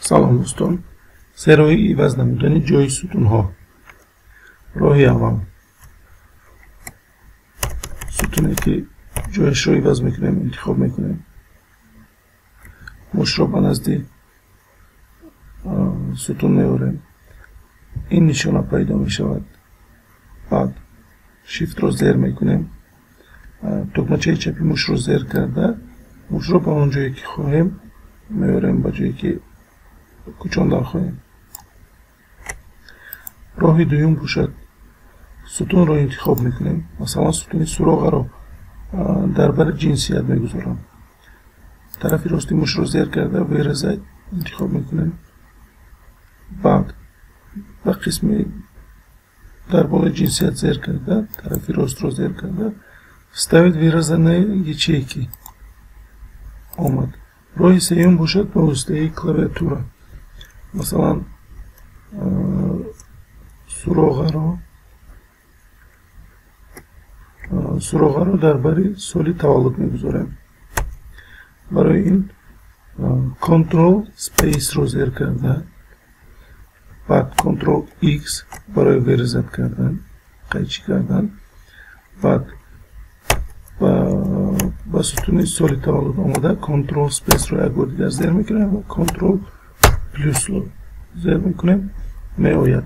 Салом дӯстон. Се роҳи иваз намудани ҷойи сутунҳо. Роҳи аввал. Сутуне ки ҷояшро иваз мекунем, интихоб мекунем. Мушро ба назди сутун меорем. Ин нишона пайдо мешавад. Баъд Shift-ро зер мекунем. Тугмачаи чапи мушро зер карда, мушро ба он ҷое ки хоҳем меорем, ба ҷое ки кӯчондан хоҳем. Роҳи дуюм бошад, сутунро интихоб мекунем. Масалан, сутуни суроғаро дар бари ҷинсият мегузорам. Тарафи рости мушро зер карда, вырезать интихоб мекунем. Баъд ба қисми дар болои ҷинсият зер карда, тарафи ростро зер карда, вставить вырезанные ячейки омад. Роҳи сеюм бошад ба воситаи клавиатура. Масалан, суроғаро дар бари соли таваллуд мегузорем. Барои ин Ctrl Space-ро зер карда, баъд Ctrl X барои вырезать кардан, қайчӣ кардан, баъд ба сутуни соли таваллуд омада, Ctrl Space-ро як бор дигар зер мекунем ва Ctrl плюс-ро зер мекунем, меояд.